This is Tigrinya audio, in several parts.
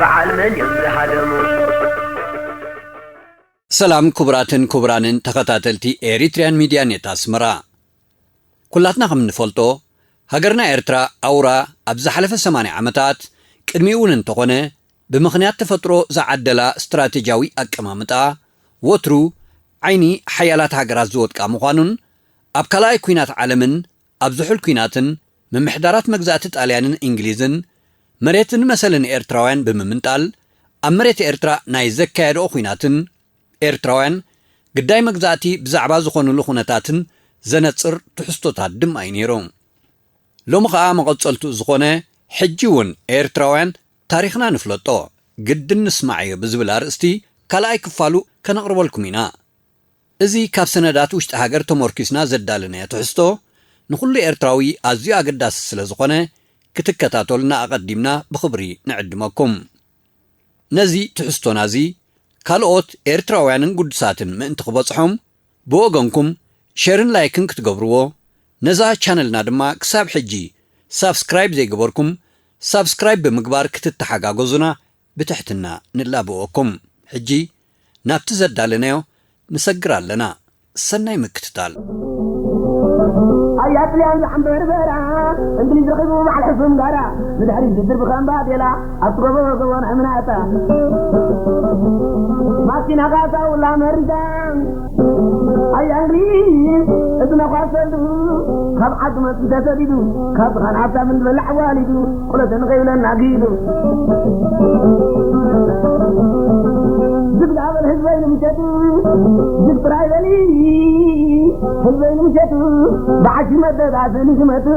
በዓል መን እዮም ዝሃደሙ? ሰላም ክቡራትን ክቡራንን ተኸታተልቲ ኤሪትሪያን ሚድያ ኔት ኣስመራ። ኩላትና ከም እንፈልጦ፣ ሃገርና ኤርትራ ኣውራ ኣብ ዝሓለፈ ሰማንያ ዓመታት፣ ቅድሚኡ እውን እንተኾነ፣ ብምኽንያት ተፈጥሮ ዝዓደላ ስትራቴጂያዊ ኣቀማምጣ፣ ወትሩ ዓይኒ ሓያላት ሃገራት ዝወድቃ ምዃኑን፣ ኣብ ካልኣይ ኲናት ዓለምን ኣብ ዝሑል ኲናትን፣ ምምሕዳራት መግዛእቲ ጣልያንን እንግሊዝን፣ መሬትን መሰልን ኤርትራውያን ብምምንጣል፣ ኣብ መሬት ኤርትራ ናይ ዘካየድኦ ኲናትን፣ ኤርትራውያን ግዳይ መግዛእቲ ብዛዕባ ዝኾኑሉ ኩነታትን ዘነጽር ትሕዝቶታት ድማ እዩ ነይሩ። ሎሚ ኸኣ መቐጸልቱ ዝኾነ፣ ሕጂ እውን ኤርትራውያን ታሪኽና ንፍለጦ፣ ግድን ንስማዕ እዩ ብዝብል ኣርእስቲ ካልኣይ ክፋሉ ከነቕርበልኩም ኢና። እዚ ካብ ሰነዳት ውሽጢ ሃገር ተመርኪስና ዘዳለናዮ ትሕዝቶ፣ ንኹሉ ኤርትራዊ ኣዝዩ ኣገዳሲ ስለ ዝኾነ፣ ክትከታተሉና ኣቐዲምና ብኽብሪ ንዕድመኩም። ነዚ ትሕዝቶና እዚ፣ ካልኦት ኤርትራውያንን ግዱሳትን ምእንቲ ክበጽሖም፣ ብወገንኩም ሸርን ላይክን ክትገብርዎ፣ ነዛ ቻነልና ድማ ክሳብ ሕጂ ሳብስክራይብ ዘይገበርኩም፣ ሳብስክራይብ ብምግባር ክትተሓጋገዙና ብትሕትና ንላበወኩም። ሕጂ ናብቲ ዘዳለናዮ ንሰግር ኣለና። ሰናይ ምክትታል። ኣያ ጥልያን ዝዓምበርበራ፣ እንግሊዝ ረኺቡ በዓል ሕሱም ጋራ፣ ንድሕሪት ዝድርቢ ከም ባዴላ፣ ኣብቲ ጎቦ ጎቦ ናይ ምናታ። ማኪና ቃታ ውላ መሪዳ፣ ኣያ እንግሊዝ፣ እዚ ነኳሰሉ፣ ካብ ዓዱ መጺኡ ተሰዲዱ፣ ካብ ዝኻን ሃብታምን ዝበላዕ ዋሊዱ፣ ቁለተ ንኸይብለና ጊዱ። ዝግዳ በል ህዝበይ ንምሸቱ፣ ዝግ ጥራይ በሊ ህዝበይ ንምሸቱ፣ ብዓሽ መደዳትን ይሽመቱ፣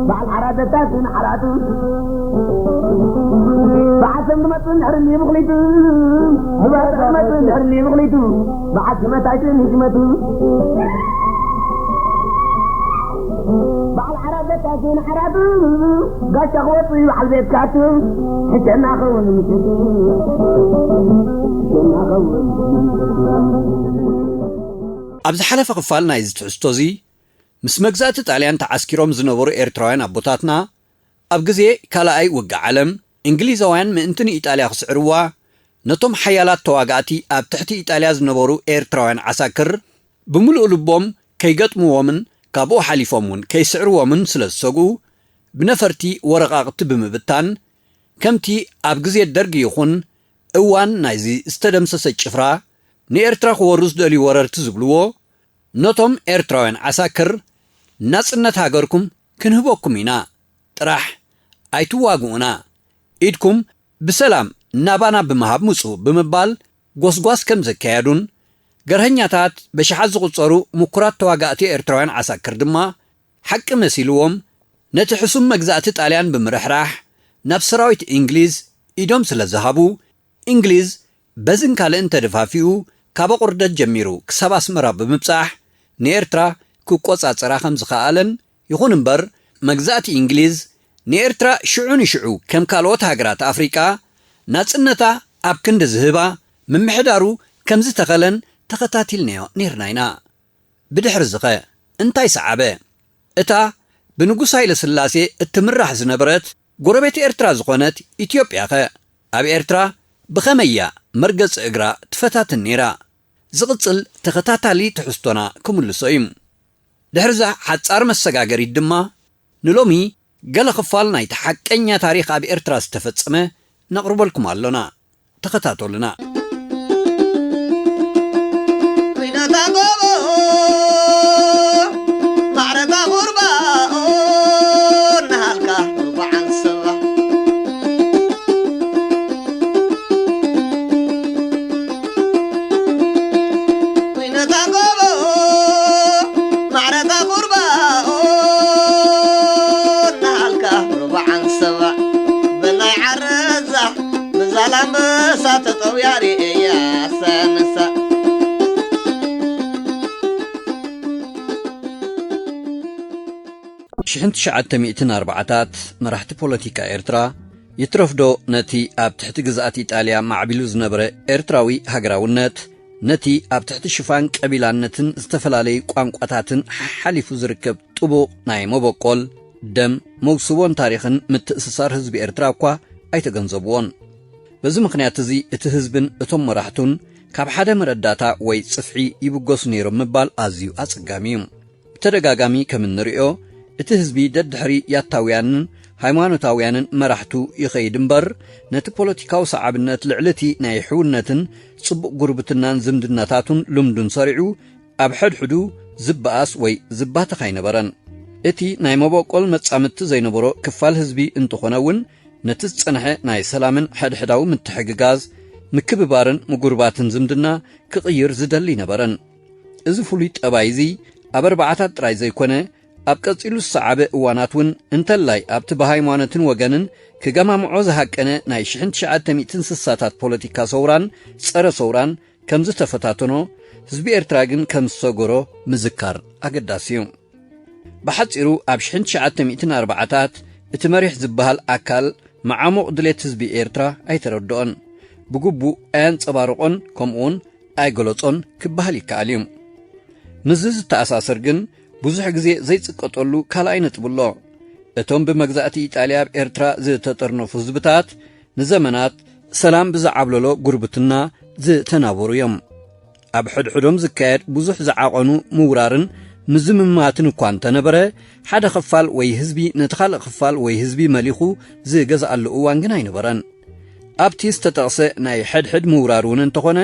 በዓል ዓራተታትን ዓራቱ። ብዓሰም ዝመጽእ እንድሕር እኒ ብኽሊቱ፣ ብባህር ዝመጽእ እንድሕር እኒ ብኽሊቱ፣ ብዓሽ መታይትን ይሽመቱ። በዓል ዓራት ዘካቱ ንዓራቱ፣ ጋሻ ክወጽእ በዓል ቤት ካቱ፣ ሕሸና ኸውን ምሽቱ፣ ሕሸና ኸውን ምሽቱ። ኣብ ዝሓለፈ ክፋል ናይዚ ትሕዝቶ እዚ፣ ምስ መግዛእቲ ጣልያን ተዓስኪሮም ዝነበሩ ኤርትራውያን ኣቦታትና፣ ኣብ ግዜ ካልኣይ ውግእ ዓለም፣ እንግሊዛውያን ምእንቲ ንኢጣልያ ክስዕርዋ፣ ነቶም ሓያላት ተዋጋእቲ ኣብ ትሕቲ ኢጣልያ ዝነበሩ ኤርትራውያን ዓሳክር፣ ብምሉእ ልቦም ከይገጥምዎምን ካብኡ ሓሊፎም እውን ከይስዕርዎምን ስለ ዝሰግኡ፣ ብነፈርቲ ወረቓቕቲ ብምብታን፣ ከምቲ ኣብ ግዜ ደርጊ ይኹን እዋን ናይዚ ዝተደምሰሰ ጭፍራ፣ ንኤርትራ ክወሩ ዝደልዩ ወረርቲ ዝብልዎ፣ ነቶም ኤርትራውያን ዓሳክር፣ ናጽነት ሃገርኩም ክንህበኩም ኢና፣ ጥራሕ ኣይትዋግኡና፣ ኢድኩም ብሰላም ናባና ብምሃብ ምጹ ብምባል ጎስጓስ ከም ዘካየዱን፣ ገርሀኛታት በሽሓት ዝቑጸሩ ምኩራት ተዋጋእቲ ኤርትራውያን ዓሳክር ድማ፣ ሓቂ መሲልዎም፣ ነቲ ሕሱም መግዛእቲ ጣልያን ብምርሕራሕ፣ ናብ ሰራዊት እንግሊዝ ኢዶም ስለ ዝሃቡ፣ እንግሊዝ በዝን ካልእን ተደፋፊኡ፣ ካብ ኣቑርደት ጀሚሩ ክሳብ ኣስመራ ብምብጻሕ፣ ንኤርትራ ክቆጻጸራ ከም ዝኸኣለን፣ ይኹን እምበር፣ መግዛእቲ እንግሊዝ ንኤርትራ ሽዑ ንሽዑ ከም ካልኦት ሃገራት ኣፍሪቃ ናጽነታ ኣብ ክንዲ ዝህባ፣ ምምሕዳሩ ከም ዝተኸለን ተኸታቲልናዮ ኔርና ኢና። ብድሕሪ ዝኸ እንታይ ሰዓበ? እታ ብንጉስ ሃይለ ስላሴ እትምራሕ ዝነበረት ጎረቤት ኤርትራ ዝኾነት ኢትዮጵያኸ ኣብ ኤርትራ ብኸመይ እያ መርገጺ እግራ ትፈታትን ነይራ? ዝቕጽል ተኸታታሊ ትሕዝቶና ክምልሶ እዩ። ድሕሪዛ ሓጻር መሰጋገሪት ድማ ንሎሚ ገለ ክፋል ናይቲ ሓቀኛ ታሪኽ ኣብ ኤርትራ ዝተፈጸመ ነቕርበልኩም ኣሎና። ተኸታተሉና። ኲናታ ጎቦ፣ ማዕረታ ቁርባኦ፣ እናሃልካ ርቡዓን ሰባ። ኲናታ ጎቦ፣ ማዕረታ ቁርባኦ፣ እናሃልካ ርቡዓን ሰባ። በላይ ዓረዛ ብዛላምበሳ ተጠውያ ርእያ ሳንሳ። ሽሕን ትሽዓተ ሚእትን ኣርባዓታት መራሕቲ ፖለቲካ ኤርትራ ይትረፍዶ ነቲ ኣብ ትሕቲ ግዝኣት ኢጣልያ ማዕቢሉ ዝነበረ ኤርትራዊ ሃገራውነት፣ ነቲ ኣብ ትሕቲ ሽፋን ቀቢላነትን ዝተፈላለዩ ቋንቋታትን ሓሓሊፉ ዝርከብ ጥቡቕ ናይ መበቆል፣ ደም፣ መውስቦን ታሪኽን ምትእስሳር ህዝቢ ኤርትራ እኳ ኣይተገንዘብዎን። በዚ ምኽንያት እዚ እቲ ህዝብን እቶም መራሕቱን ካብ ሓደ መረዳእታ ወይ ጽፍሒ ይብገሱ ነይሮም ምባል ኣዝዩ ኣጸጋሚ እዩ። ብተደጋጋሚ ከም እንርእዮ፣ እቲ ህዝቢ ደድሕሪ ያታውያንን ሃይማኖታውያንን መራሕቱ ይኸይድ እምበር፣ ነቲ ፖለቲካዊ ሰዓብነት ልዕሊ እቲ ናይ ሕውነትን ጽቡቕ ጉርብትናን ዝምድናታቱን ልምዱን ሰሪዑ ኣብ ሕድሕዱ ዝበኣስ ወይ ዝባተኽ ኣይነበረን። እቲ ናይ መበቆል መጻምድቲ ዘይነበሮ ክፋል ህዝቢ እንተኾነ እውን፣ ነቲ ዝጸንሐ ናይ ሰላምን ሕድሕዳዊ ምትሕግጋዝ፣ ምክብባርን ምጉርባትን ዝምድና ክቕይር ዝደሊ ኣይነበረን። እዚ ፍሉይ ጠባይ እዚ ኣብ ኣርባዓታት ጥራይ ዘይኮነ፣ ኣብ ቀጺሉ ዝሰዓበ እዋናት እውን እንተላይ ኣብቲ ብሃይማኖትን ወገንን ክገማምዖ ዝሃቀነ ናይ ሽሕን ትሽዓተ ሚእትን ስሳታት ፖለቲካ ሰውራን ጸረ ሰውራን ከም ዝተፈታተኖ፣ ህዝቢ ኤርትራ ግን ከም ዝሰገሮ ምዝካር ኣገዳሲ እዩ። ብሓጺሩ ኣብ ሽሕን ትሽዓተ ሚእትን ኣርባዓታት እቲ መሪሕ ዝበሃል ኣካል መዓሙቕ ድሌት ህዝቢ ኤርትራ ኣይተረድኦን፣ ብግቡእ ኣየንጸባረቖን፣ ከምኡውን ኣይገለጾን ክበሃል ይከኣል እዩ። ምስዚ ዝተኣሳሰር ግን ብዙሕ ግዜ ዘይጽቀጠሉ ካልኣይ ነጥቢ ኣሎ። እቶም ብመግዛእቲ ኢጣልያ ኣብ ኤርትራ ዝተጠርነፉ ህዝብታት ንዘመናት ሰላም ብዝዓብለሎ ጉርብትና ዝተናበሩ እዮም። ኣብ ሕድሕዶም ዝካየድ ብዙሕ ዝዓቐኑ ምውራርን ምዝምማትን እኳ እንተነበረ፣ ሓደ ክፋል ወይ ህዝቢ ነቲ ካልእ ክፋል ወይ ህዝቢ መሊኹ ዝገዝኣሉ እዋን ግን ኣይነበረን። ኣብቲ ዝተጠቕሰ ናይ ሕድሕድ ምውራር እውን እንተኾነ፣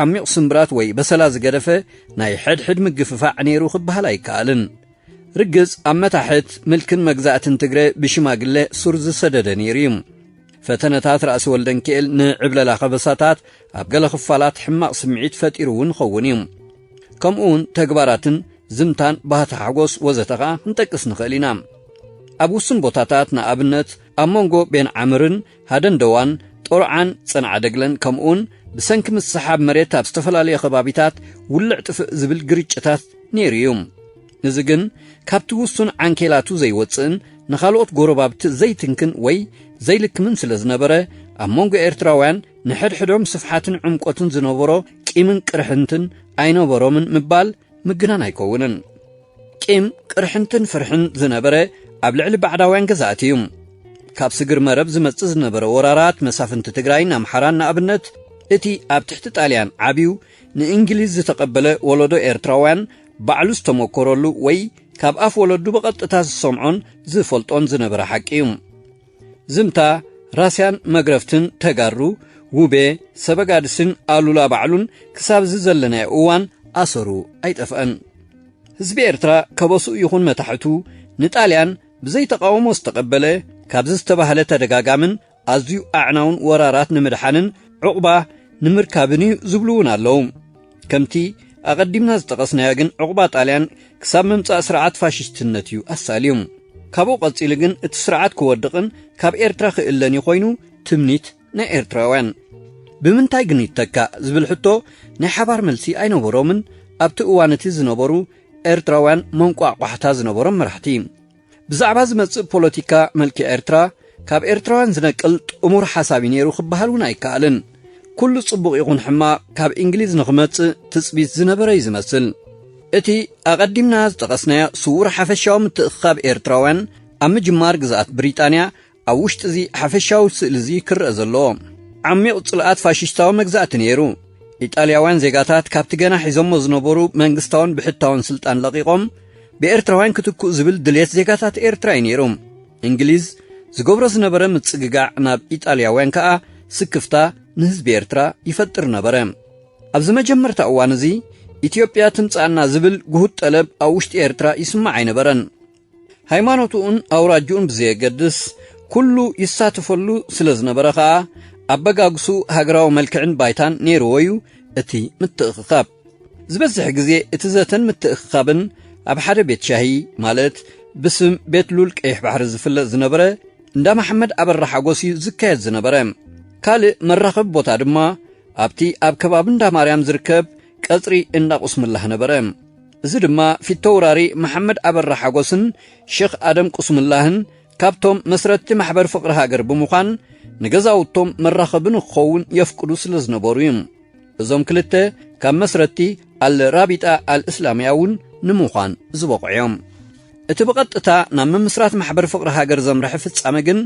ዓሚቕ ስምብራት ወይ በሰላ ዝገደፈ ናይ ሕድሕድ ምግፍፋዕ ነይሩ ክበሃል ኣይከኣልን። ርግጽ ኣብ መታሕት ምልክን መግዛእትን ትግረ ብሽማግለ ሱር ዝሰደደ ነይሩ እዩ። ፈተነታት ራእሲ ወልደንኪኤል ንዕብለላ ከበሳታት ኣብ ገለ ክፋላት ሕማቕ ስምዒት ፈጢሩ እውን ይኸውን እዩ። ከምኡ እውን ተግባራትን ዝምታን ባህታ ሓጎስ ወዘተ ኸኣ ክንጠቅስ ንኽእል ኢና። ኣብ ውሱን ቦታታት ንኣብነት ኣብ መንጎ ቤን ዓምርን ሃደንደዋን ጦርዓን ጸንዓ ደግለን ከምኡውን ብሰንኪ ምስሓብ መሬት ኣብ ዝተፈላለየ ከባቢታት ውልዕ ጥፍእ ዝብል ግርጭታት ነይሩ እዩ። እዚ ግን ካብቲ ውሱን ዓንኬላቱ ዘይወጽእን ንኻልኦት ጎረባብቲ ዘይትንክን ወይ ዘይልክምን ስለ ዝነበረ ኣብ መንጎ ኤርትራውያን ንሕድሕዶም ስፍሓትን ዕምቆትን ዝነበሮ ቂምን ቅርሕንትን ኣይነበሮምን ምባል ምግናን ኣይከውንን። ቂም፣ ቅርሕንትን ፍርሕን ዝነበረ ኣብ ልዕሊ ባዕዳውያን ገዛእቲ እዩ። ካብ ስግር መረብ ዝመጽእ ዝነበረ ወራራት መሳፍንቲ ትግራይን ኣምሓራን ንኣብነት፣ እቲ ኣብ ትሕቲ ጣልያን ዓብዩ ንእንግሊዝ ዝተቐበለ ወለዶ ኤርትራውያን ባዕሉ ዝተመኮረሉ ወይ ካብ ኣፍ ወለዱ ብቐጥታ ዝሰምዖን ዝፈልጦን ዝነበረ ሓቂ እዩ። ዝምታ፣ ራስያን መግረፍትን ተጋሩ፣ ውቤ፣ ሰበጋድስን ኣሉላ ባዕሉን ክሳብ እዚ ዘለናዮ እዋን ኣሰሩ ኣይጠፍአን። ህዝቢ ኤርትራ ከበስኡ ይኹን መታሕቱ ንጣልያን ብዘይተቃውሞ ዝተቐበለ፣ ካብዚ ዝተባህለ ተደጋጋምን ኣዝዩ ኣዕናውን ወራራት ንምድሓንን ዕቑባ ንምርካብን እዩ ዝብሉ እውን ኣለዉ። ከምቲ ኣቐዲምና ዝጠቐስናዮ ግን ዕቑባ ጣልያን ክሳብ ምምጻእ ስርዓት ፋሽስትነት እዩ ኣሳልዩ። ካብኡ ቀጺሉ ግን እቲ ስርዓት ክወድቕን ካብ ኤርትራ ክእለን እዩ ኮይኑ ትምኒት ናይ ኤርትራውያን። ብምንታይ ግን ይተካእ ዝብል ሕቶ ናይ ሓባር መልሲ ኣይነበሮምን ኣብቲ እዋን እቲ ዝነበሩ ኤርትራውያን መንቋቋሕታ ዝነበሮም መራሕቲ። ብዛዕባ ዝመጽእ ፖለቲካ መልክዕ ኤርትራ ካብ ኤርትራውያን ዝነቅል ጥሙር ሓሳብ እዩ ነይሩ ክበሃል እውን ኣይከኣልን። ኩሉ ጽቡቕ ይኹን ሕማቕ ካብ እንግሊዝ ንኽመጽእ ትጽቢት ዝነበረ እዩ ዝመስል። እቲ ኣቐዲምና ዝጠቐስናዮ ስዉር ሓፈሻዊ ምትእኽኻብ ኤርትራውያን ኣብ ምጅማር ግዝኣት ብሪጣንያ ኣብ ውሽጢ እዚ ሓፈሻዊ ስእሊ እዚ ክረአ ዘለዎ ዓሚቕ ጽልኣት ፋሽስታዊ መግዛእቲ ነይሩ። ኢጣልያውያን ዜጋታት ካብቲ ገና ሒዞሞ ዝነበሩ መንግስታውን ብሕታውን ስልጣን ለቒቖም ብኤርትራውያን ክትክኡ ዝብል ድልየት ዜጋታት ኤርትራ እዩ ነይሩ። እንግሊዝ ዝገብሮ ዝነበረ ምጽግጋዕ ናብ ኢጣልያውያን ከኣ ስክፍታ ንህዝቢ ኤርትራ ይፈጥር ነበረ። ኣብዚ መጀመርታ እዋን እዚ ኢትዮጵያ ትምጻእና ዝብል ግሁድ ጠለብ ኣብ ውሽጢ ኤርትራ ይስማዕ ኣይነበረን። ሃይማኖትኡን ኣውራጅኡን ብዘየገድስ ኩሉ ይሳተፈሉ ስለ ዝነበረ ኸኣ ኣበጋግሱ ሃገራዊ መልክዕን ባይታን ነይርዎ እዩ እቲ ምትእኽኻብ። ዝበዝሕ ግዜ እቲ ዘተን ምትእኽኻብን ኣብ ሓደ ቤት ሻሂ፣ ማለት ብስም ቤት ሉል ቀይሕ ባሕሪ ዝፍለጥ ዝነበረ እንዳ መሓመድ ኣበራ ሓጎስ እዩ ዝካየድ ዝነበረ። ካልእ መራኸቢ ቦታ ድማ ኣብቲ ኣብ ከባቢ እንዳ ማርያም ዝርከብ ቀጽሪ እንዳ ቁስምላህ ነበረ። እዚ ድማ ፊተውራሪ መሓመድ ኣበራ ሓጎስን ሼኽ ኣደም ቁስምላህን ካብቶም መስረትቲ ማሕበር ፍቕሪ ሃገር ብምዃን ንገዛውቶም መራኸቢ ንክኸውን የፍቅዱ ስለ ዝነበሩ እዩ። እዞም ክልተ ካብ መስረትቲ ኣል ራቢጣ ኣል እስላምያ እውን ንምዃን ዝበቑዑ እዮም። እቲ ብቐጥታ ናብ ምምስራት ማሕበር ፍቕሪ ሃገር ዘምርሐ ፍጻመ ግን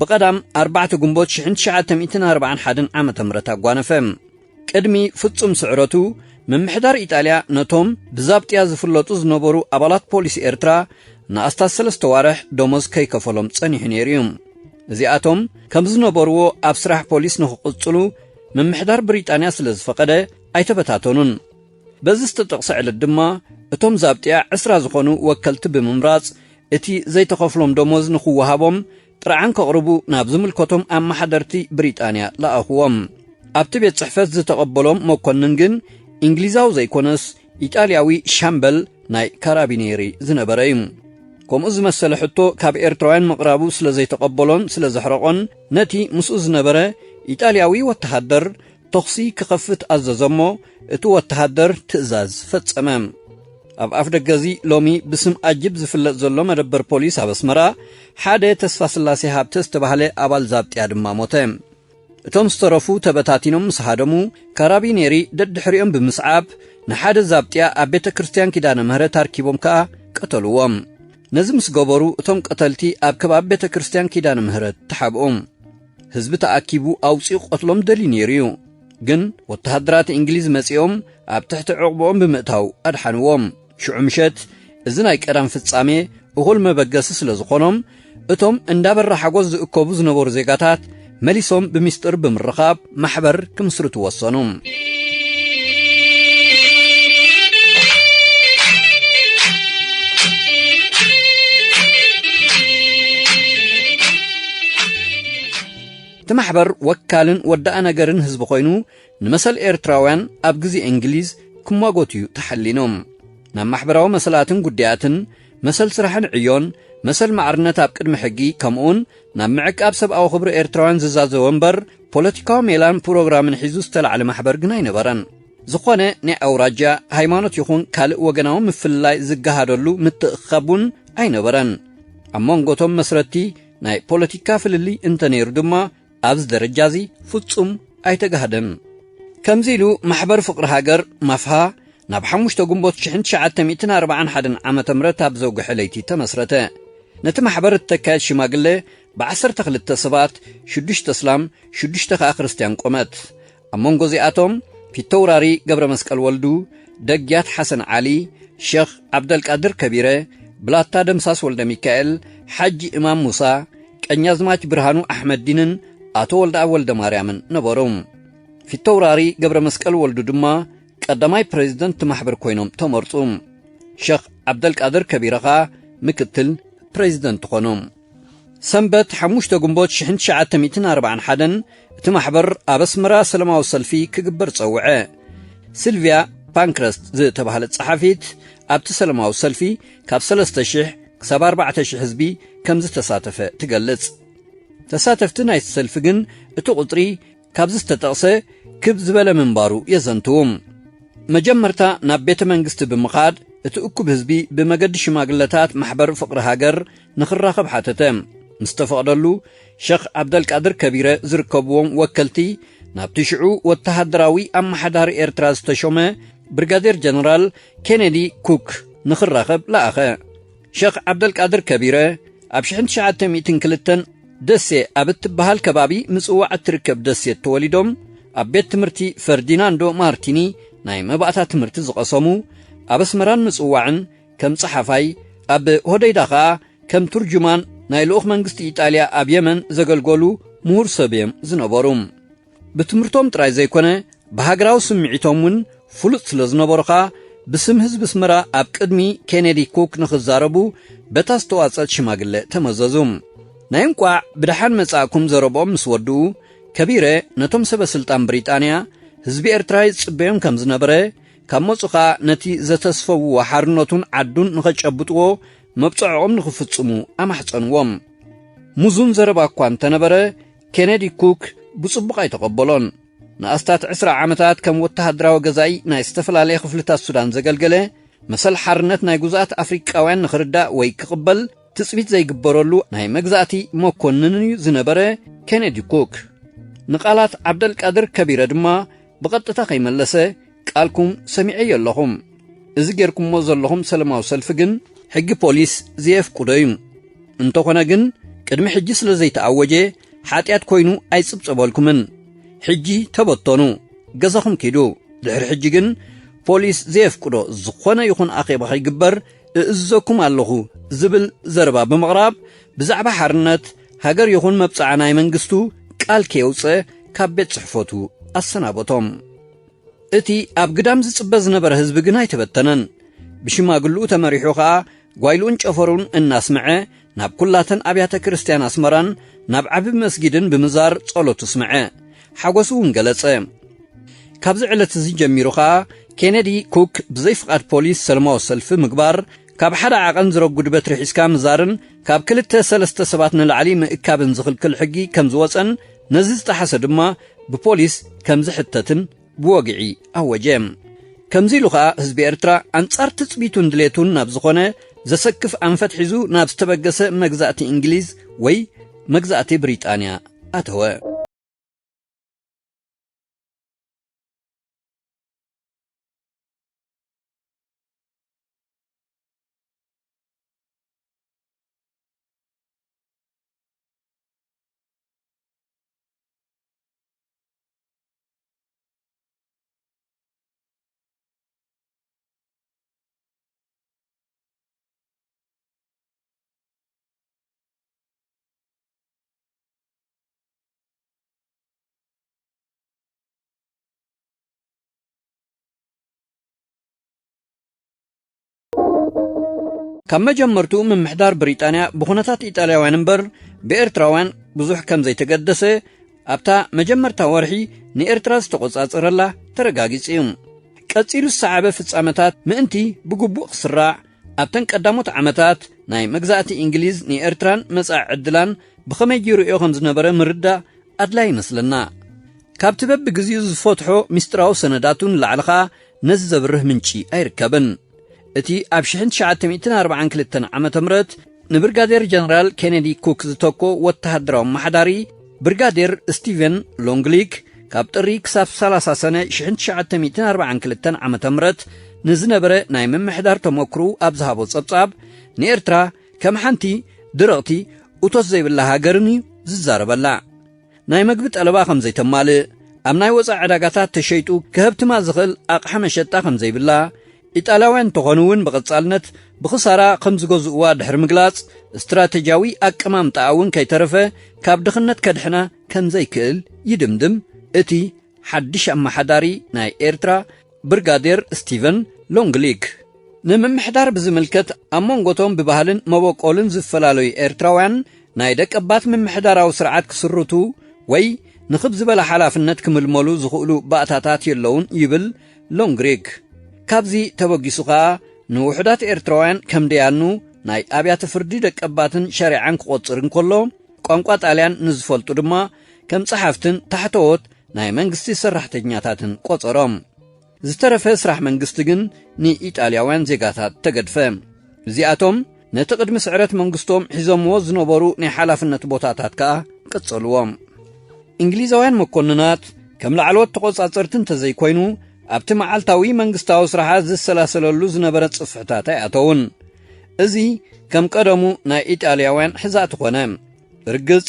ብቐዳም ኣርባዕተ ግንቦት ሽሕን ትሽዓተ ሚእትን ኣርባዓን ሓደን ዓመተ ምህረት ኣጓነፈ። ቅድሚ ፍጹም ስዕረቱ፣ ምምሕዳር ኢጣልያ ነቶም ብዛብጥያ ዝፍለጡ ዝነበሩ ኣባላት ፖሊስ ኤርትራ ንኣስታት ሰለስተ ዋርሕ ደሞዝ ከይከፈሎም ጸኒሑ ነይሩ እዩ። እዚኣቶም ከም ዝነበርዎ ኣብ ስራሕ ፖሊስ ንኽቕጽሉ ምምሕዳር ብሪጣንያ ስለ ዝፈቐደ ኣይተበታተኑን። በዚ ዝተጠቕሰ ዕለት ድማ እቶም ዛብጥያ ዕስራ ዝኾኑ ወከልቲ ብምምራጽ እቲ ዘይተኸፍሎም ደሞዝ ንኽወሃቦም ጥርዓን ከቕርቡ ናብ ዝምልከቶም ኣመሓደርቲ ብሪጣንያ ለኣኽዎም። ኣብቲ ቤት ጽሕፈት ዝተቐበሎም መኮንን ግን እንግሊዛዊ ዘይኮነስ ኢጣልያዊ ሻምበል ናይ ካራቢኔሪ ዝነበረ እዩ። ከምኡ ዝመሰለ ሕቶ ካብ ኤርትራውያን ምቕራቡ ስለ ዘይተቐበሎን ስለ ዘሕረቖን ነቲ ምስኡ ዝነበረ ኢጣልያዊ ወተሃደር ተኹሲ ክኸፍት ኣዘዘ እሞ እቲ ወተሃደር ትእዛዝ ፈጸመ። ኣብ ኣፍ ደገ እዚ ሎሚ ብስም ኣጅብ ዝፍለጥ ዘሎ መደበር ፖሊስ ኣብ ኣስመራ ሓደ ተስፋ ስላሴ ሃብተ ዝተባህለ ኣባል ዛብጥያ ድማ ሞተ። እቶም ዝተረፉ ተበታቲኖም ምስ ሃደሙ ካራቢኔሪ ደድሕሪኦም ብምስዓብ ንሓደ ዛብጥያ ኣብ ቤተ ክርስቲያን ኪዳነ ምህረት ኣርኪቦም ከኣ ቀተልዎም። ነዚ ምስ ገበሩ እቶም ቀተልቲ ኣብ ከባቢ ቤተ ክርስቲያን ኪዳነ ምህረት ተሓብኡ። ህዝቢ ተኣኪቡ ኣውጺኡ ክቐትሎም ደልዩ ነይሩ እዩ። ግን ወተሃደራት እንግሊዝ መጺኦም ኣብ ትሕቲ ዕቑብኦም ብምእታው ኣድሓንዎም። ሽዑ ምሸት እዚ ናይ ቀዳም ፍጻሜ እኹል መበገሲ ስለ ዝኾኖም እቶም እንዳበራ ሓጎስ ዝእከቡ ዝነበሩ ዜጋታት መሊሶም ብሚስጥር ብምርኻብ ማሕበር ክምስርቱ ወሰኑ። እቲ ማሕበር ወካልን ወዳኣ ነገርን ህዝቢ ኮይኑ ንመሰል ኤርትራውያን ኣብ ግዜ እንግሊዝ ክማጎት እዩ ተሓሊኑ። ናብ ማሕበራዊ መሰላትን ጉዳያትን፣ መሰል ስራሕን ዕዮን፣ መሰል ማዕርነት ኣብ ቅድሚ ሕጊ፣ ከምኡውን ናብ ምዕቃብ ሰብኣዊ ክብሪ ኤርትራውያን ዝዛዘወ እምበር ፖለቲካዊ ሜላን ፕሮግራምን ሒዙ ዝተላዕለ ማሕበር ግን ኣይነበረን። ዝኾነ ናይ ኣውራጃ፣ ሃይማኖት ይኹን ካልእ ወገናዊ ምፍልላይ ዝገሃደሉ ምትእኽኻብ እውን ኣይነበረን። ኣብ መንጎቶም መስረቲ ናይ ፖለቲካ ፍልልይ እንተነይሩ ድማ ኣብዚ ደረጃ እዚ ፍጹም ኣይተጋህደን። ከምዚ ኢሉ ማሕበር ፍቕሪ ሃገር፣ ማፍሃ፣ ናብ ሓሙሽተ ግንቦት ሽሕን ትሽዓተ ሚእትን ኣርባዓን ሓደን ዓመተ ምህረት ኣብ ዘውግሐ ለይቲ ተመስረተ። ነቲ ማሕበር እተካየድ ሽማግለ ብዓሰርተ ክልተ ሰባት፣ ሽዱሽተ እስላም፣ ሽዱሽተ ከኣ ክርስትያን ቆመት። ኣብ መንጎ እዚኣቶም ፊተውራሪ ገብረ መስቀል ወልዱ፣ ደግያት ሓሰን ዓሊ፣ ሸኽ ዓብደልቃድር ከቢረ፣ ብላታ ደምሳስ ወልደ ሚካኤል፣ ሓጂ እማም ሙሳ፣ ቀኛዝማች ብርሃኑ ኣሕመዲንን ኣቶ ወልደኣብ ወልደ ማርያምን ነበሩ። ፊተውራሪ ገብረ መስቀል ወልዱ ድማ ቀዳማይ ፕሬዚደንት ማሕበር ኮይኖም ተመርጹ። ሸኽ ዓብደልቃድር ከቢረ ኸኣ ምክትል ፕሬዚደንት ኾኑ። ሰንበት ሓሙሽተ ግንቦት ሽሕን ትሽዓተ ሚእትን ኣርባዓን ሓደን እቲ ማሕበር ኣብ ኣስመራ ሰላማዊ ሰልፊ ክግበር ጸውዐ። ሲልቪያ ፓንክረስት ዝተባህለት ጸሓፊት ኣብቲ ሰላማዊ ሰልፊ ካብ ሰለስተ ሽሕ ክሳብ ኣርባዕተ ሽሕ ህዝቢ ከም ዝተሳተፈ ትገልጽ። ተሳተፍቲ ናይቲ ሰልፊ ግን እቲ ቁጽሪ ካብዚ ዝተጠቕሰ ክብ ዝበለ ምንባሩ የዘንትዉ። መጀመርታ ናብ ቤተ መንግስቲ ብምኻድ እቲ እኩብ ህዝቢ ብመገዲ ሽማግለታት ማሕበር ፍቕሪ ሃገር ንኽራኸብ ሓተተ። ምስ ተፈቕደሉ ሸኽ ዓብደልቃድር ከቢረ ዝርከብዎም ወከልቲ ናብቲ ሽዑ ወተሃደራዊ ኣመሓዳሪ ኤርትራ ዝተሾመ ብሪጋዴር ጀነራል ኬኔዲ ኩክ ንኽራኸብ ለኣኸ። ሸኽ ዓብደልቃድር ከቢረ ኣብ ሽሕን ትሽዓተ ሚእትን ክልተን ደሴ ኣብ እትበሃል ከባቢ ምጽዋዕ እትርከብ ደሴት ተወሊዶም ኣብ ቤት ትምህርቲ ፈርዲናንዶ ማርቲኒ ናይ መባእታ ትምህርቲ ዝቐሰሙ፣ ኣብ ኣስመራን ምጽዋዕን ከም ጸሓፋይ፣ ኣብ ሆደይዳ ኸኣ ከም ትርጁማን ናይ ልኡኽ መንግስቲ ኢጣልያ ኣብ የመን ዘገልገሉ ምሁር ሰብ እዮም ዝነበሩ። ብትምህርቶም ጥራይ ዘይኮነ ብሃገራዊ ስምዒቶም እውን ፍሉጥ ስለ ዝነበሩ ኸኣ ብስም ህዝቢ ኣስመራ ኣብ ቅድሚ ኬኔዲ ኩክ ንኽዛረቡ በታ ዝተዋጸት ሽማግለ ተመዘዙ። ናይ እንቋዕ ብደሓን መጻእኩም ዘረብኦም ምስ ወድኡ ከቢረ ነቶም ሰበ ስልጣን ብሪጣንያ ህዝቢ ኤርትራ ይጽበዮም ከም ዝነበረ ካብ መጹ ኸኣ ነቲ ዘተስፈውዎ ሓርነቱን ዓዱን ንኸጨብጥዎ መብጽዖኦም ንኽፍጽሙ ኣማሕጸንዎም። ሙዙን ዘረባ እኳ እንተነበረ ኬነዲ ኩክ ብጽቡቕ ኣይተቐበሎን። ንኣስታት ዕስራ ዓመታት ከም ወተሃደራዊ ገዛኢ ናይ ዝተፈላለየ ክፍልታት ሱዳን ዘገልገለ፣ መሰል ሓርነት ናይ ግዙኣት ኣፍሪቃውያን ንኽርዳእ ወይ ክቕበል ትጽቢት ዘይግበረሉ ናይ መግዛእቲ መኮንንን እዩ ዝነበረ ኬነዲ ኩክ። ንቓላት ዓብደልቃድር ከቢረ ድማ ብቐጥታ ከይመለሰ፣ ቃልኩም ሰሚዐዮ ኣለኹም። እዚ ጌርኩሞ ዘለኹም ሰለማዊ ሰልፊ ግን ሕጊ ፖሊስ ዘየፍቅዶ እዩ። እንተኾነ ግን ቅድሚ ሕጂ ስለ ዘይተኣወጀ ሓጢኣት ኮይኑ ኣይጽብጸበልኩምን። ሕጂ ተበተኑ፣ ገዛኹም ኪዱ። ድሕሪ ሕጂ ግን ፖሊስ ዘየፍቅዶ ዝኾነ ይኹን ኣኼባ ከይግበር እእዝዘኩም ኣለኹ ዝብል ዘረባ ብምቕራብ፣ ብዛዕባ ሓርነት ሃገር ይኹን መብጽዓ ናይ መንግስቱ ቃል ከየውጽአ ካብ ቤት ጽሕፈቱ ኣሰናበቶም። እቲ ኣብ ግዳም ዝጽበ ዝነበረ ህዝቢ ግን ኣይተበተነን። ብሽማግልኡ ተመሪሑ ኸኣ ጓይልኡን ጨፈሩን እናስምዐ ናብ ኩላተን ኣብያተ ክርስትያን ኣስመራን ናብ ዓቢ መስጊድን ብምዛር ጸሎቱ ስምዐ። ሓጎሱ እውን ገለጸ። ካብዚ ዕለት እዚ ጀሚሩ ኸኣ ኬነዲ ኩክ ብዘይ ፍቓድ ፖሊስ ሰለማዊ ሰልፊ ምግባር፣ ካብ ሓደ ዓቐን ዝረጉድ በትሪ ሒዝካ ምዛርን ካብ ክልተ ሰለስተ ሰባት ንላዕሊ ምእካብን ዝኽልክል ሕጊ ከም ዝወጸን፣ ነዚ ዝጠሓሰ ድማ ብፖሊስ ከም ዝሕተትን ብወግዒ ኣወጀ። ከምዚ ኢሉ ኸኣ ህዝቢ ኤርትራ ኣንጻር ትጽቢቱን ድሌቱን ናብ ዝኾነ ዘሰክፍ ኣንፈት ሒዙ ናብ ዝተበገሰ መግዛእቲ እንግሊዝ ወይ መግዛእቲ ብሪጣንያ ኣተወ። ካብ መጀመርትኡ ምምሕዳር ብሪጣንያ ብኹነታት ኢጣልያውያን እምበር ብኤርትራውያን ብዙሕ ከም ዘይተገደሰ ኣብታ መጀመርታ ወርሒ ንኤርትራ ዝተቖጻጸረላ ተረጋጊጹ እዩ። ቀጺሉ ዝሰዓበ ፍጻመታት ምእንቲ ብግቡእ ክስራዕ ኣብተን ቀዳሞት ዓመታት ናይ መግዛእቲ እንግሊዝ ንኤርትራን መጻኢ ዕድላን ብኸመይ ይርእዮ ከም ዝነበረ ምርዳእ ኣድላይ ይመስለና። ካብቲ በብግዜኡ ዝፈትሖ ምስጢራዊ ሰነዳቱ ንላዕሊ ኸኣ ነዚ ዘብርህ ምንጪ ኣይርከብን። እቲ ኣብ ሽሕን ትሽዓተ ሚእትን ኣርባዓን ክልተን ዓመተ ምህረት ንብርጋዴር ጀነራል ኬነዲ ኩክ ዝተኮ ወተሃደራዊ ኣመሓዳሪ ብርጋዴር ስቲቨን ሎንግሊክ ካብ ጥሪ ክሳብ ሰላሳ ሰነ ሽሕን ትሽዓተ ሚእትን ኣርባዓን ክልተን ዓመተ ምህረት ንዝነበረ ናይ ምምሕዳር ተመክሮኡ ኣብ ዝሃቦ ጸብጻብ፣ ንኤርትራ ከም ሓንቲ ድርቕቲ እቶት ዘይብላ ሃገርን እዩ ዝዛረበላ። ናይ መግቢ ጠለባ ከም ዘይተማልእ፣ ኣብ ናይ ወጻኢ ዕዳጋታት ተሸይጡ ክህብትማ ዝኽእል ኣቕሓ መሸጣ ከም ዘይብላ፣ ኢጣልያውያን እንተኾኑ እውን ብቐጻልነት ብኽሳራ ከም ዝገዝእዋ ድሕሪ ምግላጽ፣ ስትራተጂያዊ ኣቀማምጣኣ እውን ከይተረፈ ካብ ድኽነት ከድሕና ከም ዘይክእል ይድምድም እቲ ሓድሽ ኣመሓዳሪ ናይ ኤርትራ ብርጋዴር ስቲቨን ሎንግሊክ። ንምምሕዳር ብዝምልከት ኣብ መንጎቶም ብባህልን መበቆልን ዝፈላለዩ ኤርትራውያን ናይ ደቀባት ምምሕዳራዊ ስርዓት ክስርቱ ወይ ንኽብ ዝበለ ሓላፍነት ክምልመሉ ዝኽእሉ ባእታታት የለውን ይብል ሎንግሪክ። ካብዚ ተበጊሱ ኸኣ ንውሑዳት ኤርትራውያን ከም ደያኑ ናይ ኣብያተ ፍርዲ ደቀባትን ሸሪዓን ክቖጽር እንከሎ፣ ቋንቋ ጣልያን ንዝፈልጡ ድማ ከም ጸሓፍትን ታሕተዎት ናይ መንግስቲ ሰራሕተኛታትን ቆጸሮም። ዝተረፈ ስራሕ መንግስቲ ግን ንኢጣልያውያን ዜጋታት ተገድፈ። እዚኣቶም ነቲ ቅድሚ ስዕረት መንግስቶም ሒዞምዎ ዝነበሩ ናይ ሓላፍነት ቦታታት ከኣ ቀጸልዎም። እንግሊዛውያን መኮንናት ከም ላዕለዎት ተቖጻጸርቲ እንተዘይኮይኑ፣ ኣብቲ መዓልታዊ መንግስታዊ ስራሓት ዝሰላሰለሉ ዝነበረ ጽፍሕታት ኣይኣተውን። እዚ ከም ቀደሙ ናይ ኢጣልያውያን ሕዛእቲ ኮነ። ርግጽ፣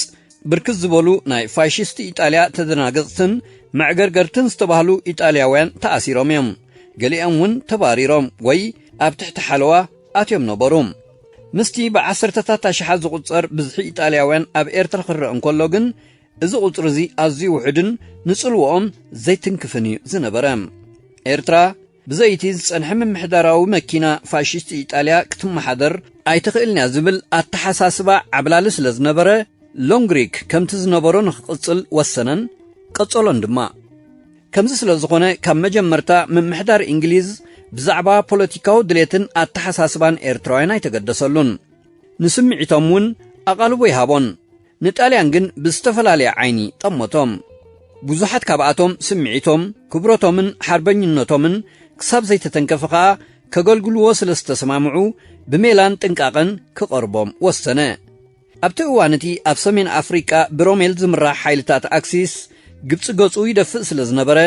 ብርክት ዝበሉ ናይ ፋሽስት ኢጣልያ ተደናገጽትን መዕገርገርትን ዝተባህሉ ኢጣልያውያን ተኣሲሮም እዮም። ገሊኦም እውን ተባሪሮም ወይ ኣብ ትሕቲ ሓለዋ ኣትዮም ነበሩ። ምስቲ ብዓሰርተታት ኣሽሓት ዝቑጸር ብዝሒ ኢጣልያውያን ኣብ ኤርትራ ክረአ እንከሎ ግን፣ እዚ ቁጽሪ እዚ ኣዝዩ ውሑድን ንጽልዋኦም ዘይትንክፍን እዩ ዝነበረ። ኤርትራ ብዘይቲ ዝጸንሐ ምምሕዳራዊ መኪና ፋሽስት ኢጣልያ ክትመሓደር ኣይትኽእልን እያ ዝብል ኣተሓሳስባ ዓብላሊ ስለ ዝነበረ፣ ሎንግሪክ ከምቲ ዝነበሮ ንኽቕጽል ወሰነን ቀጸሎን ድማ። ከምዚ ስለ ዝኾነ፣ ካብ መጀመርታ ምምሕዳር እንግሊዝ ብዛዕባ ፖለቲካዊ ድሌትን ኣተሓሳስባን ኤርትራውያን ኣይተገደሰሉን። ንስምዒቶም እውን ኣቓልቦ ይሃቦን። ንጣልያን ግን ብዝተፈላለየ ዓይኒ ጠመቶም። ብዙሓት ካብኣቶም ስምዒቶም፣ ክብረቶምን ሓርበኝነቶምን ክሳብ ዘይተተንከፈ ኸኣ ከገልግልዎ ስለ ዝተሰማምዑ ብሜላን ጥንቃቐን ክቐርቦም ወሰነ። ኣብቲ እዋን እቲ ኣብ ሰሜን ኣፍሪቃ ብሮሜል ዝምራሕ ሓይልታት ኣክሲስ ግብጺ ገጹ ይደፍእ ስለ ዝነበረ፣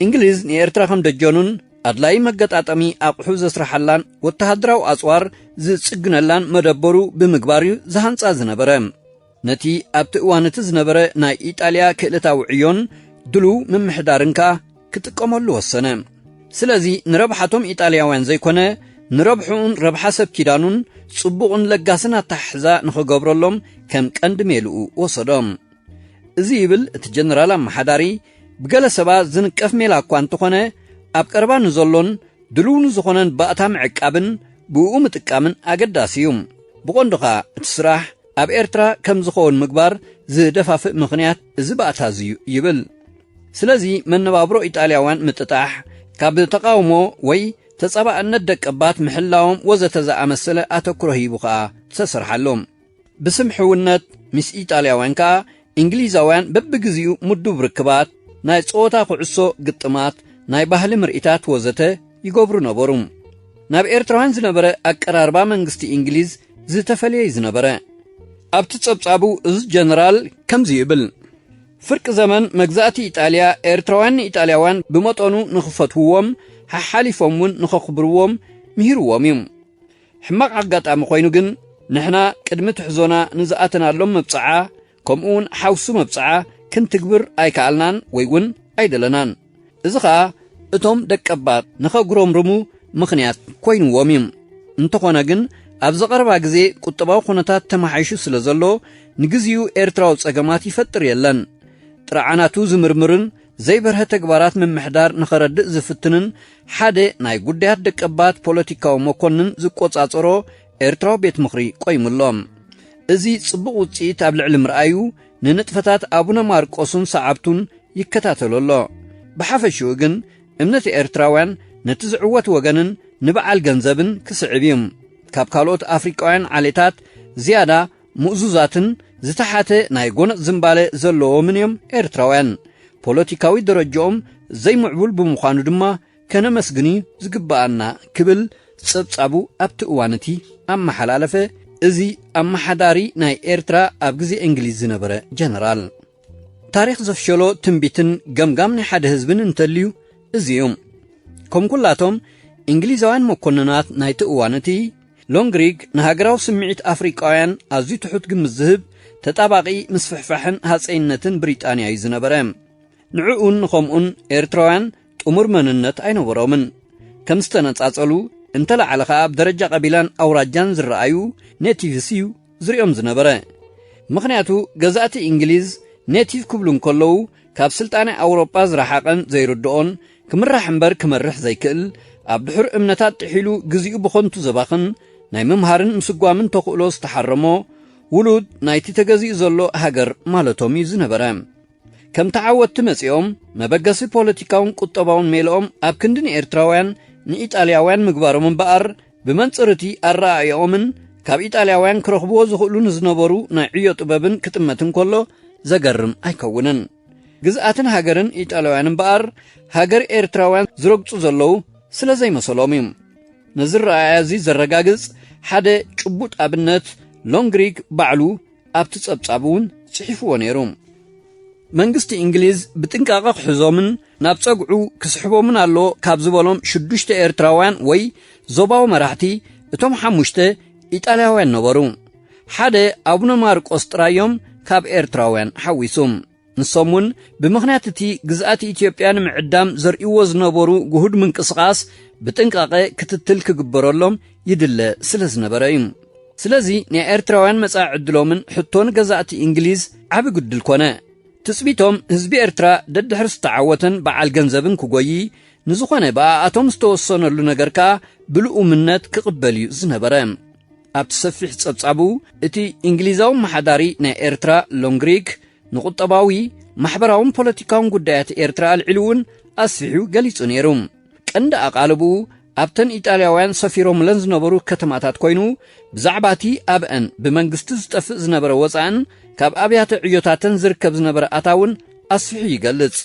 እንግሊዝ ንኤርትራ ከም ደጀኑን ኣድላዪ መገጣጠሚ ኣቕሑ ዘስርሓላን ወተሃደራዊ ኣጽዋር ዝጽግነላን መደበሩ ብምግባር እዩ ዝሃንጻ ዝነበረ። ነቲ ኣብቲ እዋን እቲ ዝነበረ ናይ ኢጣልያ ክእለታዊ ዕዮን ድሉው ምምሕዳርን ከኣ ክጥቀመሉ ወሰነ። ስለዚ ንረብሓቶም ኢጣልያውያን ዘይኮነ፣ ንረብሕኡን ረብሓ ሰብ ኪዳኑን ጽቡቕን ለጋስን ኣተሓሕዛ ንኽገብረሎም ከም ቀንዲ ሜልኡ ወሰዶ። እዚ ይብል እቲ ጀነራል ኣመሓዳሪ፣ ብገለ ሰባት ዝንቀፍ ሜላ እኳ እንተኾነ፣ ኣብ ቀረባ ንዘሎን ድሉው ንዝኾነን ባእታ ምዕቃብን ብእኡ ምጥቃምን ኣገዳሲ እዩ። ብቐንዱ ኸኣ እቲ ስራሕ ኣብ ኤርትራ ከም ዝኸውን ምግባር ዝደፋፍእ ምኽንያት እዚ ባእታ እዚ እዩ ይብል። ስለዚ መነባብሮ ኢጣልያውያን ምጥጣሕ፣ ካብ ተቓውሞ ወይ ተጻባእነት ደቀባት ምሕላዎም ወዘተ ዝኣመሰለ ኣተኩሮ ሂቡ ኸኣ ተሰርሓሎም። ብስም ሕውነት ምስ ኢጣልያውያን ከኣ እንግሊዛውያን በብግዜኡ ምዱብ ርክባት፣ ናይ ጸወታ ኩዕሶ ግጥማት፣ ናይ ባህሊ ምርኢታት ወዘተ ይገብሩ ነበሩ። ናብ ኤርትራውያን ዝነበረ ኣቀራርባ መንግስቲ እንግሊዝ ዝተፈለየ እዩ ዝነበረ። ኣብቲ ጸብጻቡ እዚ ጀነራል ከምዚ ይብል፣ ፍርቂ ዘመን መግዛእቲ ኢጣልያ ኤርትራውያን ንኢጣልያውያን ብመጠኑ ንኽፈትውዎም፣ ሓሓሊፎም እውን ንኸኽብርዎም ምሂርዎም እዩ። ሕማቕ ኣጋጣሚ ኮይኑ ግን፣ ንሕና ቅድሚ ትሕዞና ንዝኣተናሎም መብጽዓ፣ ከምኡውን ሓውሱ መብጽዓ ክንትግብር ኣይከኣልናን ወይ እውን ኣይደለናን። እዚ ኸኣ እቶም ደቀባት ንኸጉረምርሙ ምኽንያት ኮይንዎም እዩ። እንተኾነ ግን፣ ኣብዚ ቀረባ ግዜ ቁጠባዊ ኩነታት ተመሓይሹ ስለ ዘሎ፣ ንግዚኡ ኤርትራዊ ጸገማት ይፈጥር የለን። ጥርዓናቱ ዝምርምርን ዘይበርሀ ተግባራት ምምሕዳር ንኸረድእ ዝፍትንን ሓደ ናይ ጉዳያት ደቀባት ፖለቲካዊ መኮንን ዝቆጻጸሮ ኤርትራዊ ቤት ምኽሪ ቆይሙ ኣሎ። እዚ ጽቡቕ ውጽኢት ኣብ ልዕሊ ምርኣዩ፣ ንንጥፈታት ኣቡነ ማርቆስን ሰዓብቱን ይከታተሎ ኣሎ። ብሓፈሽኡ ግን፣ እምነት ኤርትራውያን ነቲ ዝዕወት ወገንን ንበዓል ገንዘብን ክስዕብ እዩ። ካብ ካልኦት ኣፍሪቃውያን ዓሌታት ዝያዳ ምእዙዛትን ዝተሓተ ናይ ጎነጽ ዝንባለ ዘለዎምን እዮም ኤርትራውያን። ፖለቲካዊ ደረጃኦም ዘይምዕቡል ብምዃኑ ድማ ከነመስግን እዩ ዝግብኣና ክብል ጸብጻቡ ኣብቲ እዋን እቲ ኣመሓላለፈ። እዚ ኣመሓዳሪ ናይ ኤርትራ ኣብ ግዜ እንግሊዝ ዝነበረ ጀነራል። ታሪኽ ዘፍሸሎ ትንቢትን ገምጋም ናይ ሓደ ህዝብን እንተልዩ እዚ እዩ። ከም ኩላቶም እንግሊዛውያን መኮንናት ናይቲ እዋን እቲ፣ ሎንግሪግ ንሃገራዊ ስምዒት ኣፍሪቃውያን ኣዝዩ ትሑት ግምት ዝህብ ተጣባቒ ምስፍሕፋሕን ሃጸይነትን ብሪጣንያ እዩ ዝነበረ። ንዕኡን ንኸምኡን ኤርትራውያን ጥሙር መንነት ኣይነበሮምን። ከም ዝተነጻጸሉ፣ እንተለዓለ ኸኣ ኣብ ደረጃ ቀቢላን ኣውራጃን ዝረኣዩ ኔቲቭስ እዩ ዝርእዮም ዝነበረ። ምኽንያቱ ገዛእቲ እንግሊዝ ኔቲቭ ክብሉ እንከለዉ፣ ካብ ስልጣነ ኣውሮጳ ዝረሓቐን ዘይርድኦን፣ ክምራሕ እምበር ክመርሕ ዘይክእል፣ ኣብ ድሑር እምነታት ጥሒሉ ግዚኡ ብኸንቱ ዘባኽን፣ ናይ ምምሃርን ምስጓምን ተኽእሎ ዝተሓረሞ፣ ውሉድ ናይቲ ተገዚኡ ዘሎ ሃገር ማለቶም እዩ ዝነበረ። ከም ተዓወትቲ መጺኦም፣ መበገሲ ፖለቲካውን ቁጠባውን ሜልኦም ኣብ ክንዲ ንኤርትራውያን ንኢጣልያውያን ምግባሮም እምበኣር፣ ብመንጽር እቲ ኣረኣእያኦምን ካብ ኢጣልያውያን ክረኽብዎ ዝኽእሉ ንዝነበሩ ናይ ዕዮ ጥበብን ክጥመት እንከሎ ዘገርም ኣይከውንን። ግዝኣትን ሃገርን ኢጣልያውያን እምበኣር፣ ሃገር ኤርትራውያን ዝረግጹ ዘለዉ ስለ ዘይመሰሎም እዩ። ነዚ ረኣያ እዚ ዘረጋግጽ ሓደ ጭቡጥ ኣብነት ሎንግሪግ ባዕሉ ኣብቲ ጸብጻብ እውን ጽሒፍዎ ነይሩ። መንግስቲ እንግሊዝ ብጥንቃቐ ክሕዞምን ናብ ጸግዑ ክስሕቦምን ኣለዎ ካብ ዝበሎም ሽዱሽተ ኤርትራውያን ወይ ዞባዊ መራሕቲ፣ እቶም ሓሙሽተ ኢጣልያውያን ነበሩ። ሓደ ኣቡነ ማርቆስ ጥራይ እዮም ካብ ኤርትራውያን ሓዊሱ። ንሶም እውን ብምኽንያት እቲ ግዝኣት ኢትዮጵያ ንምዕዳም ዘርእይዎ ዝነበሩ ግሁድ ምንቅስቓስ ብጥንቃቐ ክትትል ክግበረሎም ይድለ ስለ ዝነበረ እዩ። ስለዚ ናይ ኤርትራውያን መጻኢ ዕድሎምን ሕቶ ንገዛእቲ እንግሊዝ ዓቢ ግድል ኮነ። ትጽቢቶም ህዝቢ ኤርትራ ደድሕሪ ዝተዓወተን በዓል ገንዘብን ክጎዪ፣ ንዝኾነ ብኣኣቶም ዝተወሰነሉ ነገር ከኣ ብልኡምነት ክቕበል እዩ ዝነበረ። ኣብቲ ሰፊሕ ጸብጻቡ፣ እቲ እንግሊዛዊ ኣመሓዳሪ ናይ ኤርትራ ሎንግሪክ ንቁጠባዊ፣ ማሕበራውን ፖለቲካውን ጉዳያት ኤርትራ ኣልዒሉ እውን ኣስፊሑ ገሊጹ ነይሩ። ቀንዲ ኣቓልብኡ ኣብተን ኢጣልያውያን ሰፊሮምለን ዝነበሩ ከተማታት ኮይኑ፣ ብዛዕባ እቲ ኣብአን ብመንግስቲ ዝጠፍእ ዝነበረ ወጻእን ካብ ኣብያተ ዕዮታተን ዝርከብ ዝነበረ ኣታውን ኣስፊሑ ይገልጽ።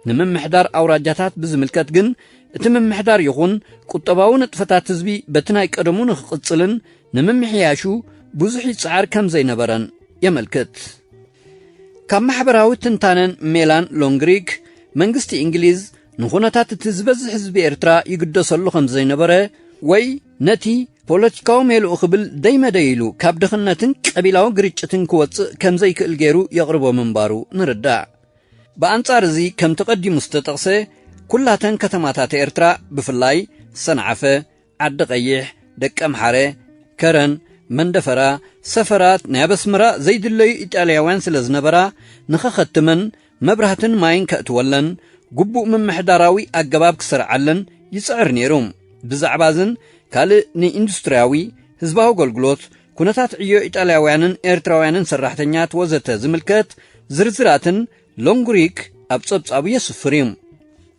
ንምምሕዳር ኣውራጃታት ብዝምልከት ግን፣ እቲ ምምሕዳር ይኹን ቁጠባዊ ንጥፈታት ህዝቢ በቲ ናይ ቀደሙ ንኽቕጽልን ንምምሕያሹ ብዙሕ ይጽዓር ከም ዘይነበረን የመልክት። ካብ ማሕበራዊ ትንታነን ሜላን ሎንግሪክ፣ መንግስቲ እንግሊዝ ንኹነታት እቲ ዝበዝሕ ህዝቢ ኤርትራ ይግደሰሉ ከም ዘይነበረ ወይ ነቲ ፖለቲካዊ ሜልኡ ክብል ደይመደይ ኢሉ ካብ ድኽነትን ቀቢላዊ ግርጭትን ክወጽእ ከም ዘይክእል ገይሩ የቕርቦ ምንባሩ ንርዳእ። ብኣንጻር እዚ፣ ከምቲ ቀዲሙ ዝተጠቕሰ፣ ኩላተን ከተማታት ኤርትራ፣ ብፍላይ ሰንዓፈ፣ ዓዲ ቀይሕ፣ ደቀምሓረ፣ ከረን፣ መንደፈራ፣ ሰፈራት ናይ ኣብ ኣስመራ ዘይድለዩ ኢጣልያውያን ስለ ዝነበራ፣ ንኸኸትመን መብራህትን ማይን ከእትወለን፣ ግቡእ ምምሕዳራዊ ኣገባብ ክሰርዓለን ይጽዕር ነይሩ። ብዛዕባ እዝን ካልእ ንኢንዱስትርያዊ፣ ህዝባዊ ኣገልግሎት፣ ኩነታት ዕዮ ኢጣልያውያንን ኤርትራውያንን ሰራሕተኛት ወዘተ ዝምልከት ዝርዝራትን ሎንግሪክ ኣብ ጸብጻቡ የስፍር እዩ።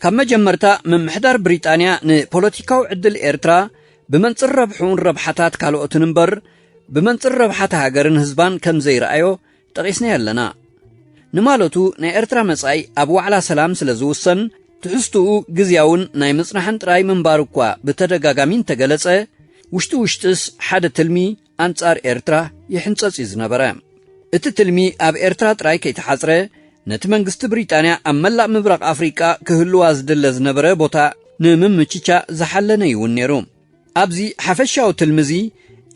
ካብ መጀመርታ ምምሕዳር ብሪጣንያ ንፖለቲካዊ ዕድል ኤርትራ ብመንጽር ረብሕኡን ረብሓታት ካልኦትን እምበር ብመንጽር ረብሓት ሃገርን ህዝባን ከም ዘይረኣዮ ጠቒስናዮ ኣለና። ንማለቱ ናይ ኤርትራ መጻኢ ኣብ ዋዕላ ሰላም ስለ ዝውሰን ትሕዝትኡ ግዝያውን ናይ ምጽናሕን ጥራይ ምንባሩ እኳ ብተደጋጋሚ እንተገለጸ፣ ውሽጢ ውሽጥስ ሓደ ትልሚ ኣንጻር ኤርትራ ይሕንጸጽ እዩ ዝነበረ። እቲ ትልሚ ኣብ ኤርትራ ጥራይ ከይተሓጽረ፣ ነቲ መንግስቲ ብሪጣንያ ኣብ መላእ ምብራቕ ኣፍሪቃ ክህልዋ ዝድለ ዝነበረ ቦታ ንምምችቻ ዝሓለነ እዩ እውን ነይሩ። ኣብዚ ሓፈሻዊ ትልሚ እዚ፣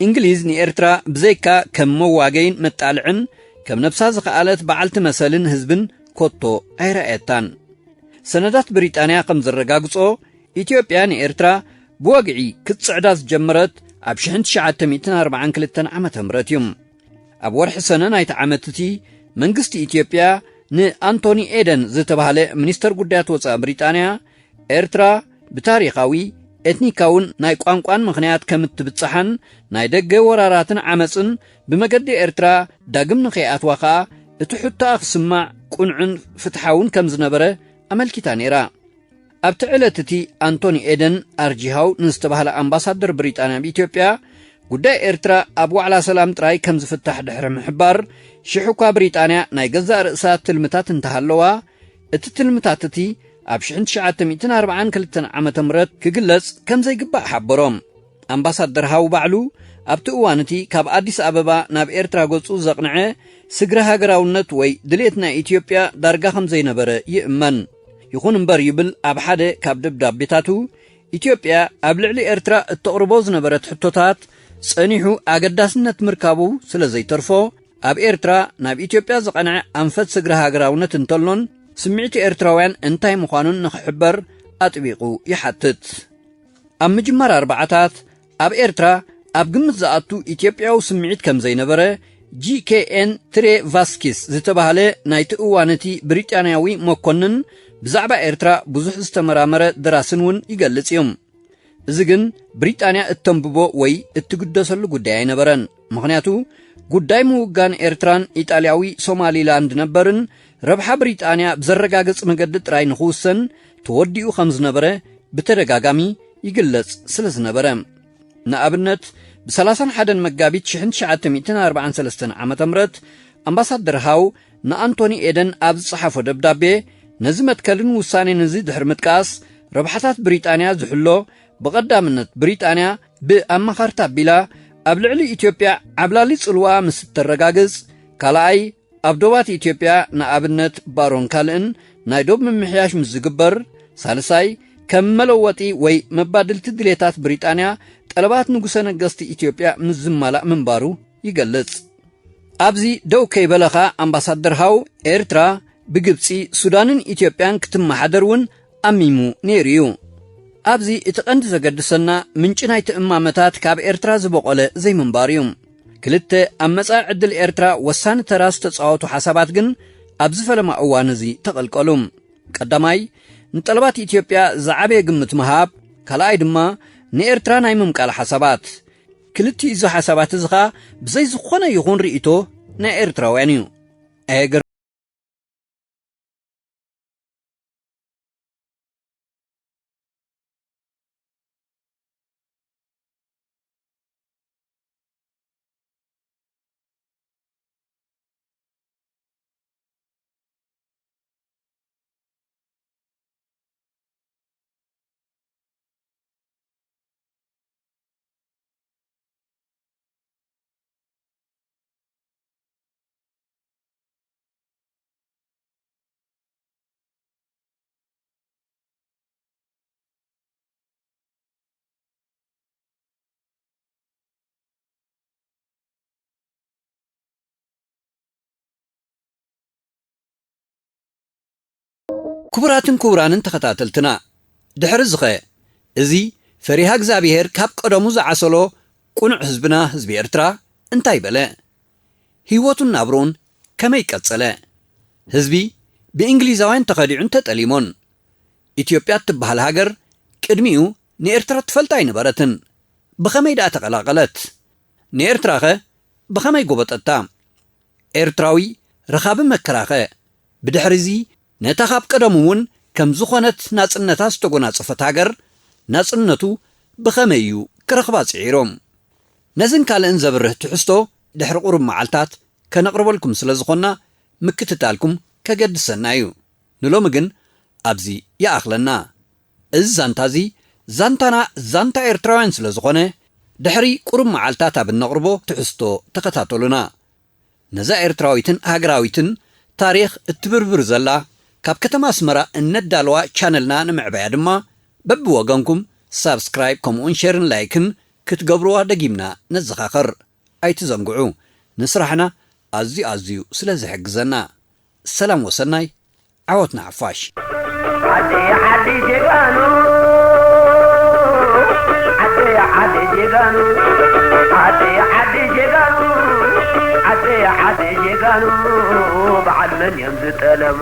እንግሊዝ ንኤርትራ ብዘይካ ከም መዋገይን መጣልዕን፣ ከም ነብሳ ዝኸኣለት በዓልቲ መሰልን ህዝብን ኮቶ ኣይረኣየታን። ሰነዳት ብሪጣንያ ከም ዘረጋግጾ፣ ኢትዮጵያ ንኤርትራ ብወግዒ ክትጽዕዳ ዝጀመረት ኣብ ሽሕን ትሽዓተ ሚእትን ኣርባዓን ክልተን ዓመተ ምህረት እዩ። ኣብ ወርሒ ሰነ ናይቲ ዓመት እቲ፣ መንግስቲ ኢትዮጵያ ንኣንቶኒ ኤደን ዝተባህለ ሚኒስተር ጉዳያት ወጻኢ ብሪጣንያ፣ ኤርትራ ብታሪኻዊ፣ ኤትኒካውን ናይ ቋንቋን ምኽንያት ከም እትብጽሓን ናይ ደገ ወራራትን ዓመጽን ብመገዲ ኤርትራ ዳግም ንኸይኣትዋ ከኣ እቲ ሕቶኣ ክስማዕ ቅኑዕን ፍትሓውን ከም ዝነበረ ኣመልኪታ ነይራ። ኣብቲ ዕለት እቲ ኣንቶኒ ኤደን ኣርጂሃው ንዝተባህለ ኣምባሳደር ብሪጣንያ ኣብ ኢትዮጵያ፣ ጉዳይ ኤርትራ ኣብ ዋዕላ ሰላም ጥራይ ከም ዝፍታሕ ድሕሪ ምሕባር፣ ሽሕ እኳ ብሪጣንያ ናይ ገዛእ ርእሳ ትልምታት እንተሃለዋ፣ እቲ ትልምታት እቲ ኣብ ሽሕን ትሽዓተ ሚእትን ኣርባዓን ክልተን ዓመተ ምህረት ክግለጽ ከም ዘይግባእ ሓበሮም። ኣምባሳደር ሃው ባዕሉ ኣብቲ እዋን እቲ ካብ ኣዲስ ኣበባ ናብ ኤርትራ ገጹ ዘቕንዐ ስግረ ሃገራውነት ወይ ድሌት ናይ ኢትዮጵያ ዳርጋ ከም ዘይነበረ ይእመን። ይኹን እምበር ይብል ኣብ ሓደ ካብ ደብዳቤታቱ፣ ኢትዮጵያ ኣብ ልዕሊ ኤርትራ እተቕርቦ ዝነበረት ሕቶታት ጸኒሑ ኣገዳስነት ምርካቡ ስለ ዘይተርፎ፣ ኣብ ኤርትራ ናብ ኢትዮጵያ ዝቐንዐ ኣንፈት ስግረ ሃገራውነት እንተሎን ስምዒት ኤርትራውያን እንታይ ምዃኑን ንኽሕበር ኣጥቢቑ ይሓትት። ኣብ ምጅማር ኣርባዓታት ኣብ ኤርትራ ኣብ ግምት ዝኣቱ ኢትዮጵያዊ ስምዒት ከም ዘይነበረ፣ ጂ ኬ ኤን ትሬ ቫስኪስ ዝተባህለ ናይቲ እዋን እቲ ብሪጣንያዊ መኮንን ብዛዕባ ኤርትራ ብዙሕ ዝተመራመረ ደራስን እውን ይገልጽ እዩ። እዚ ግን ብሪጣንያ እተንብቦ ወይ እትግደሰሉ ጉዳይ ኣይነበረን። ምኽንያቱ፣ ጉዳይ ምውጋን ኤርትራን ኢጣልያዊ ሶማሊላንድ ነበርን ረብሓ ብሪጣንያ ብዘረጋግጽ መገዲ ጥራይ ንኽውሰን ተወዲኡ ከም ዝነበረ ብተደጋጋሚ ይግለጽ ስለ ዝነበረ። ንኣብነት፣ ብ ሰላሳን ሓደን መጋቢት ሽሕን ትሽዓተ ሚእትን ኣርባዓን ሰለስተን ዓመተ ምህረት ኣምባሳደር ሃው ንኣንቶኒ ኤደን ኣብ ዝጸሓፎ ደብዳቤ፣ ነዚ መትከልን ውሳኔን እዚ ድሕሪ ምጥቃስ፣ ረብሓታት ብሪጣንያ ዝሕሎ ብቐዳምነት ብሪጣንያ ብኣማኻርታ ኣቢላ ኣብ ልዕሊ ኢትዮጵያ ዓብላሊ ጽልዋ ምስ እተረጋግጽ፣ ካልኣይ ኣብ ዶባት ኢትዮጵያ ንኣብነት ባሮን ካልእን ናይ ዶብ ምምሕያሽ ምስ ዝግበር፣ ሳልሳይ ከም መለወጢ ወይ መባድልቲ ድሌታት ብሪጣንያ ጠለባት ንጉሰ ነገስቲ ኢትዮጵያ ምስ ዝማላእ ምንባሩ ይገልጽ። ኣብዚ ደው ከይበለኻ ኣምባሳደር ሃው ኤርትራ ብግብጺ፣ ሱዳንን ኢትዮጵያን ክትመሓደር እውን ኣሚሙ ነይሩ እዩ። ኣብዚ እቲ ቀንዲ ዘገድሰና ምንጪ ናይቲ እማመታት ካብ ኤርትራ ዝበቖለ ዘይምንባር እዩ። ክልተ ኣብ መጻኢ ዕድል ኤርትራ ወሳኒ ተራ ዝተጻወቱ ሓሳባት ግን ኣብዚ ፈለማ እዋን እዚ ተቐልቀሉ። ቀዳማይ፣ ንጠለባት ኢትዮጵያ ዝዓበየ ግምት ምሃብ፣ ካልኣይ ድማ ንኤርትራ ናይ ምምቃል ሓሳባት። ክልቲኡ እዚ ሓሳባት እዚ ኸኣ ብዘይ ዝኾነ ይኹን ርእይቶ ናይ ኤርትራውያን እዩ። ኣየገር- ክቡራትን ክቡራንን ተኸታተልትና፣ ድሕሪ ዝኸ እዚ ፈሪሃ እግዚኣብሔር ካብ ቀደሙ ዝዓሰሎ ቅኑዕ ህዝብና ህዝቢ ኤርትራ እንታይ በለ? ህይወቱን ናብርኡን ከመይ ቀጸለ? ህዝቢ ብእንግሊዛውያን ተኸዲዑን ተጠሊሞን። ኢትዮጵያ እትበሃል ሃገር ቅድሚኡ ንኤርትራ ትፈልጣ ኣይነበረትን። ብኸመይ ደኣ ተቐላቐለት? ንኤርትራኸ ብኸመይ ጎበጠታ? ኤርትራዊ ረኻቢ መከራኸ ብድሕሪዚ ነታ ካብ ቀደሙ እውን ከም ዝኾነት ናጽነታ ዝተጎናጸፈት ሃገር ናጽነቱ ብኸመይ እዩ ክረኽባ ጽዒሮም? ነዝን ካልእን ዘብርህ ትሕዝቶ ድሕሪ ቁሩብ መዓልታት ከነቕርበልኩም ስለ ዝኾንና ምክትታልኩም ከገድሰና እዩ። ንሎሚ ግን ኣብዚ ይኣኽለና። እዚ ዛንታ እዚ ዛንታና ዛንታ ኤርትራውያን ስለ ዝኾነ ድሕሪ ቁሩብ መዓልታት ኣብ እነቕርቦ ትሕዝቶ ተኸታተሉና። ነዛ ኤርትራዊትን ሃገራዊትን ታሪኽ እትብርብር ዘላ ካብ ከተማ ኣስመራ እነዳለዋ ቻነልና ንምዕባያ ድማ በብወገንኩም ሳብስክራይብ ከምኡውን ሼርን ላይክን ክትገብርዋ ደጊምና ነዘኻኸር። ኣይትዘንግዑ፣ ንስራሕና ኣዝዩ ኣዝዩ ስለ ዝሕግዘና። ሰላም ወሰናይ፣ ዓወት ንሓፋሽ። ዓዲ ዓዲ ጀጋኑ፣ ዓዲ ዓዲ ጀጋኑ፣ ዓዲ ዓዲ ጀጋኑ፣ ዓዲ ዓዲ ጀጋኑ፣ በዓል መን እዮም ዝጠለሙ?